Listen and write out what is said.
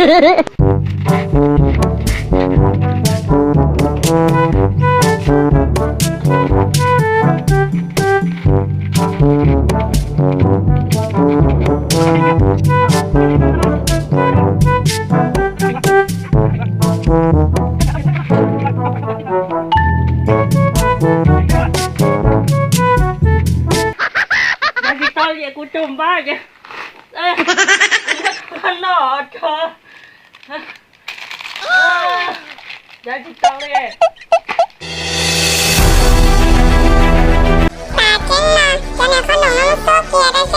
Nyob tsis tau li kuv tus npab ces noj tso. Nyob tsis tau li. Tas tseeb no, cov niag qhob noom no xub kiag tab